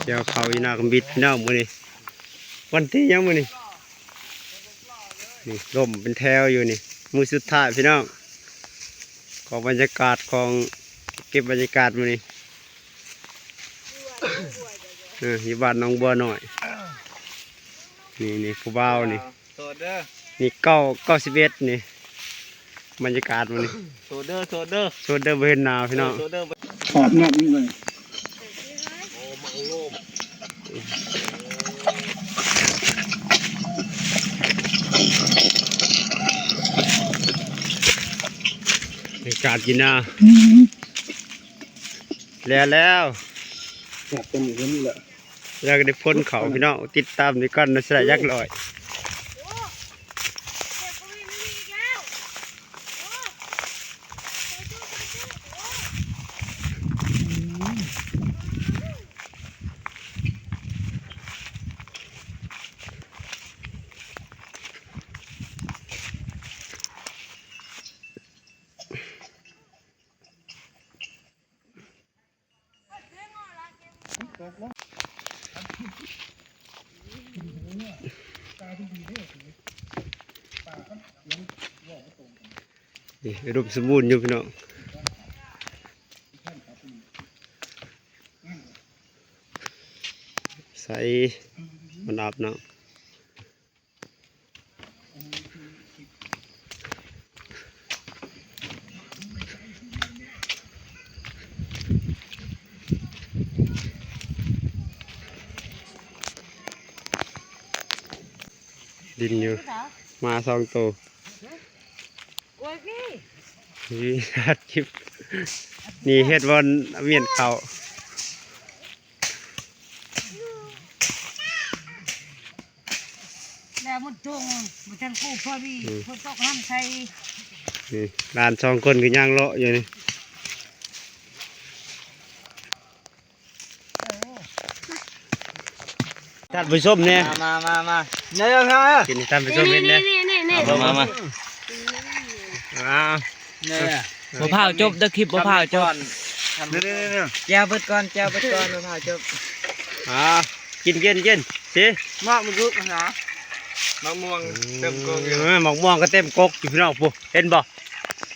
ກ່ຽວເຂົ້າຢູ່ນາກຳບິດພີ່ນ້ອງ ມື້ນີ້ວັນທີຫຍັງມື້ນີ້? ນີ້ລົມເປັນແຖວຢູ່ນີ້ ມື້ສຸດທ້າຍພີ່ນ້ອງ ຂອງບັນຍາກາດ ຂອງເກັບບັນຍາກາດມື້ນີ້ ເອີ ຢູ່ບ້ານໜອງບົວນ້ອຍ ນີ້ ນີ້ຜູ້ບ່າວນີ້ ໂສດເດີ ນີ້ເກົ້າ ເກົ້າສິບເອັດນີ້ ບັນຍາກາດມື້ນີ້ ໂສດເດີ ໂສດເດີ ໂສດເດີ ບໍ່ເຫັນໜ້າພີ່ນ້ອງ ເອີ ໂສດເດີ ຂອບນອກນີ້ເລີຍ ບັນຍາກາດຢູ່ນາ ແລ້ວ ແລ້ວ ແລ້ວກໍໄດ້ພົນເຂົ້າພີ່ນ້ອງ ຕິດຕາມດ້ວຍກັນນະ ຊິໄດ້ຈັກຮ້ອຍ. ນີ້ ອຸດົມສົມບູນຢູ່ພີ່ນ້ອງ ໃສ່ ມັນອາບນ້ຳ. ດິນຢູ່ ໝາສອງໂຕ ນີ້ ອັດຄລິບ ນີ້ເຮັດບ່ອນອາມຽນເຂົ້າ. ແລ້ວມັນຕົງ ມັນທັນກູ້ພໍດີ ອືມ ຝົນຕົກຫ້ຳໃສ່ ນີ້ ຫຼານສອງຄົນກໍຍ່າງເລາະຢູ່ນີ້ ເອີ ທ່ານຜູ້ຊົມແດ່ ມາ ມາ ມາ ມາ ນີ້ ທ່ານຜູ້ຊົມເຫັນແດ່ ນີ້ ນີ້ ນີ້ ມາ ມາ ມາ ອ່າ ນີ້ ບໍ່ພາວຈົບເດີ ຄລິບບໍ່ພາວຈົບ ແຈ່ວເບິດກ່ອນ ແຈ່ວເບິດກ່ອນ ບໍ່ພາວຈົບ ອ່າ ກິນ ກິນ ກິນ ຊິ ໝາກມັນສຸກຫາ ໝາກມ່ວງເຕັມກົກຢູ່ ເອີ ໝາກມ່ວງກໍເຕັມກົກຢູ່ພີ່ນ້ອງ ພຸ້ນ ເຫັນບໍ່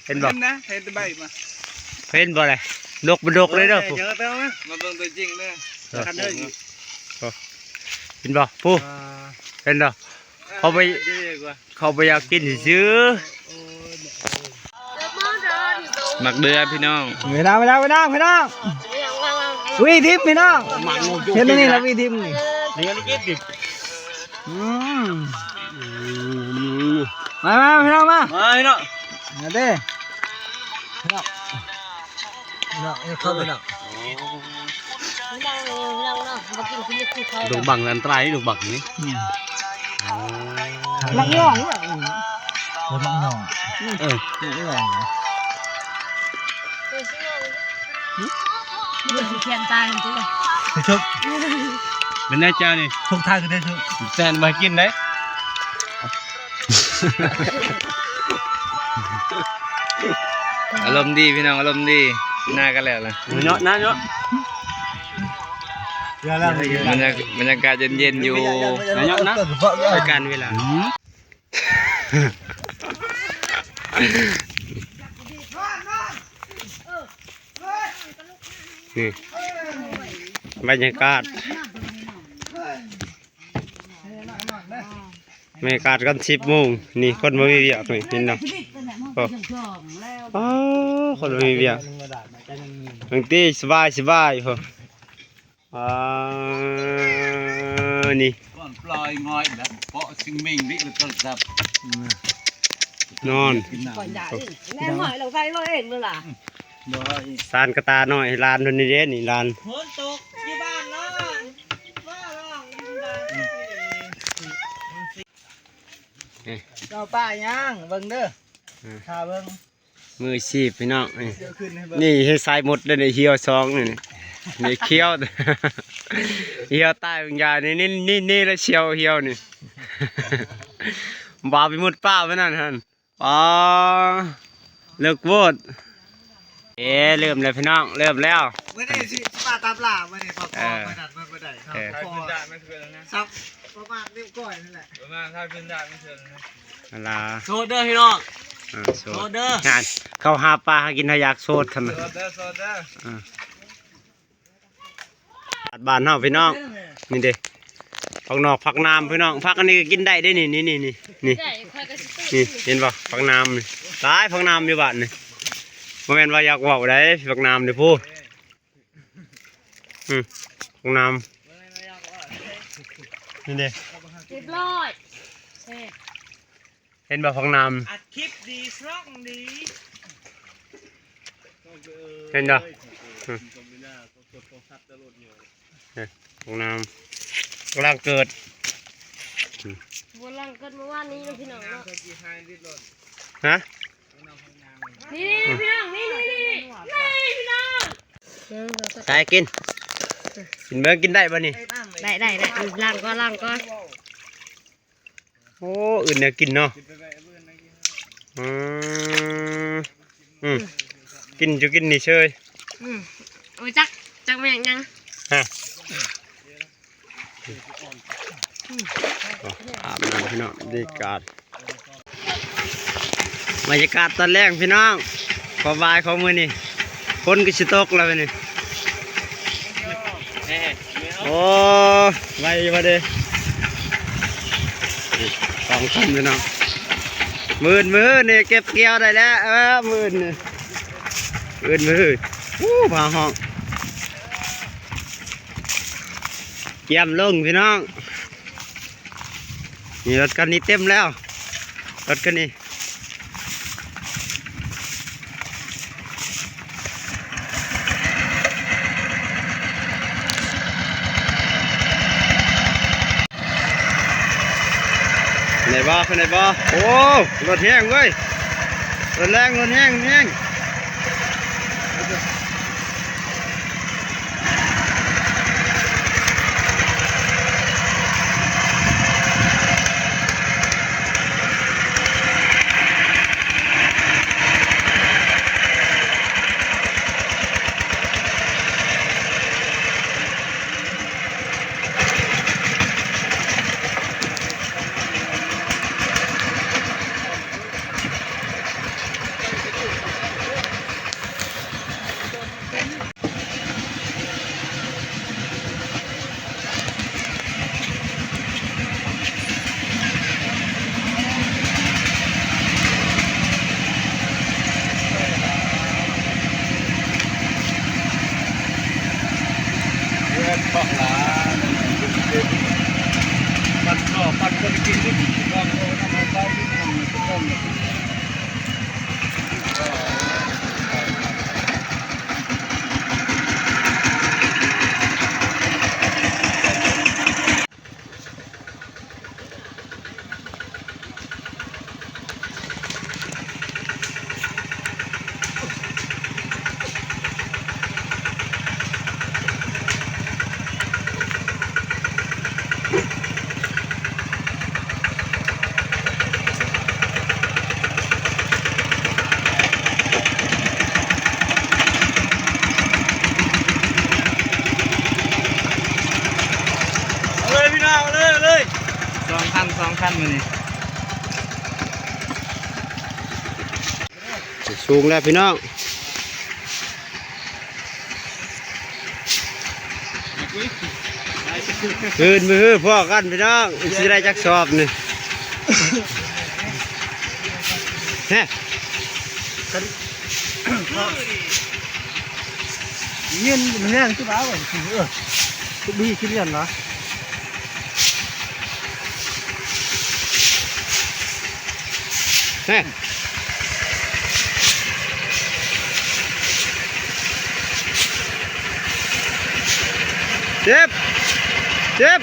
ເຫັນບໍ່ ເຫັນນະ ເຫັນແຕ່ໃບມາ ເຫັນບໍ່ແຫຼະ ດົກ ມັນດົກເລີຍເດີ ໂອ້ຍ ພຸ້ນ ເຢີເຕີມ ມາເບິ່ງຕົວຈິງເດີ ເອີ ຄັນເດີ ເຫັນບໍ່ ພຸ້ນ ອ່າ ເຫັນບໍ່ ເຂົາບໍ່ ເຂົາບໍ່ຢາກກິນຊື່ໆ ໝາກເດືອພີ່ນ້ອງ ເວລາ ເວລາ ເວລາ ພີ່ນ້ອງ ວີທິບພີ່ນ້ອງ ເຫັນອັນນີ້ລະວີທິບນີ້ ອືມ ມາ ມາ ພີ່ນ້ອງມາ ມາພີ່ນ້ອງ ມາເດ້ ພີ່ນ້ອງ ພີ່ນ້ອງ ເຂົ້າໄປເນາະ ດອກບັກອັນຕະລາຍ ດອກບັກນີ້ ອືມ ບັກຫຍ້ອງ ເອີ ບັກຫຍ້ອງ ເອີ ບັກຫຍ້ອງ ມັນຊິແຂນຕາຍຫັ້ນຕິ ໄປຊຸບ ເປັນໄດເຈົ້ານີ້ ຊົກທ້າຍຄືໄດ້ຊຸບ ແຊນບໍ່ໃຫ້ກິນເດ້. ອາລົມດີພີ່ນ້ອງ ອາລົມດີ ໜ້າກັນແລ້ວລະ ເນາະ ນະເນາະ ບັນຍາ ບັນຍາກາດເຢັນໆຢູ່ ນະເນາະ ນະ ໃນການເວລາ ອືມ ນີ້ ບັນຍາກາດ ບັນຍາກາດຕອນສິບໂມງນີ້ ຄົນບໍ່ມີວຽກນີ້ ເຫັນບໍ່ ໂອ້ ອໍ ຄົນບໍ່ມີວຽກ ຕັ້ງແຕ່ສະບາຍ ສະບາຍພຸ້ນ ອໍ ນີ້ ກ່ອນປລອຍງອຍແລ້ວ ເພາະຊິງເມັງດິລະໂທລະສັບ ນອນ ແມ່ນຫອຍລະໃສ່ເອງເລີຍລະ ສານກະຕ່ານ້ອຍ ຫຼານເພິ່ນນີ້ເດ້ ນີ້ຫຼານ ຝົນຕົກຢູ່ບ້ານເນາະ ເຈົ້າປ້າຍ່າງເບິ່ງເດີ ອືມ ຖ້າເບິ່ງ ມືອາຊີບພີ່ນ້ອງ ນີ້ ນີ້ໃຫ້ສາຍໝົດເດີ ນີ້ຫ່ຽວສອງນີ້ ນີ້ຂຽວ ຫ່ຽວຕາຍບາງຢ່າງນີ້ ນີ້ ນີ້ ນີ້ລະສ່ຽວຫ່ຽວນີ້ ບໍ່ໄປໝົດປ່າໄວ້ນັ້ນຫັ້ນ ອໍ ເລິກໂພດ ເອີ ເລີ່ມແລ້ວພີ່ນ້ອງ ເລີ່ມແລ້ວ ມື້ນີ້ຊິ ຊິມາຕາມລ່າ ມື້ນີ້ບໍ່ພໍ ເອີ ມື້ນັ້ນມັນບໍ່ໄດ້ ສັບປະມານນິ້ວກ້ອຍນັ້ນແຫຼະ ປະມານຖ້າຂຶ້ນໄດ້ມັນເທື່ອນະ ອັນລາ ໂສດເດີພີ່ນ້ອງ ອ່າ ໂສດ ໂສດເດີ ງານເຂົ້າຫາປາຫາກິນຫາຢາກໂສດຊັ້ນນະ ໂສດເດີ ໂສດເດີ ອ່າ ບ້ານເຮົາພີ່ນ້ອງ ນີ້ເດ້ ຜັກນອກຜັກໜາມພີ່ນ້ອງ ຜັກອັນນີ້ກໍກິນໄດ້ເດ້ນີ້ ນີ້ ນີ້ ນີ້ ນີ້ ໄດ້ ຂ້ອຍກໍຊິ ນີ້ ເຫັນບໍ່ ຜັກໜາມນີ້ ຫຼາຍຜັກໜາມຢູ່ບ້ານນີ້ ບໍ່ແມ່ນວ່າຢາກເວົ້າໃດ ຜັກໜາມນີ້ພຸ້ນ ອືມ ຜັກໜາມ ນີ້ເດ້ ຮຽບຮ້ອຍ ເຫັນບໍ່ ຜັກໜາມ ອັດຄລິບດີ ຊ່ອງດີ ເຫັນບໍ່ ອືມ ເຫັນ ຜັກໜາມກຳລັງເກີດ ອືມ ກຳລັງເກີດມື້ວານນີ້ເນາະພີ່ນ້ອງເນາະ ຮະ ນີ້ ນີ້ ພີ່ນ້ອງ ນີ້ ນີ້ ນີ້ ນີ້ ພີ່ນ້ອງ ໃສ່ກິນ ກິນເບິ່ງ ກິນໄດ້ບໍ່ນີ້ ໄດ້ ໄດ້ ໄດ້ ລ້າງກ່ອນ ລ້າງກ່ອນ ໂອ້ ອື່ນແນວກິນເນາະ ອືມ ອືມ ກິນຢູ່ ກິນນີ້ເຊີຍ ອືມ ໂອ້ຍ ຈັກ ຈັກແມ່ນຫຍັງ ຮະ ອືມ ອາບນ້ຳພີ່ນ້ອງ ບັນຍາກາດ ບັນຍາກາດຕອນແລງພີ່ນ້ອງ ຄວາມຫວາຍຂອງມື້ນີ້ ຝົນກໍຊິຕົກແລ້ວມື້ນີ້ ໂອ້ ໄວຢູ່ບໍ່ເດ້ ສອງຄົນພີ່ນ້ອງ ມື້ອື່ນ ມື້ອື່ນນີ້ເກັບກ່ຽວໄດ້ແລ້ວ ເອີ ມື້ອື່ນນີ້ ມື້ອື່ນ ມື້ອື່ນ ໂອ້ ຟ້າຮ້ອງ ກຽມລົງພີ່ນ້ອງ ນີ້ລົດຄັນນີ້ເຕັມແລ້ວ ລົດຄັນນີ້ ເປັນໃດບໍ່ ເປັນໃດບໍ່ ໂອ້ ລົດແຮງເວີຍ ລົດແຮງ ລົດແຮງ ແຮງ. ເອົາເລີຍພີ່ນ້ອງ ເອົາເລີຍ ເອົາເລີຍ ສອງຄັນ ສອງຄັນມື້ນີ້ ສູງແລ້ວພີ່ນ້ອງ ຄືນມື້ຮືພໍ້ກັນພີ່ນ້ອງ ຊິໄດ້ຈັກສອບນີ້ ແຮະ. ເຢັນແຮງຄືວ່າ ເອີ ຄືບີຄືລຽນລະ ເຈັບ ເຈັບ.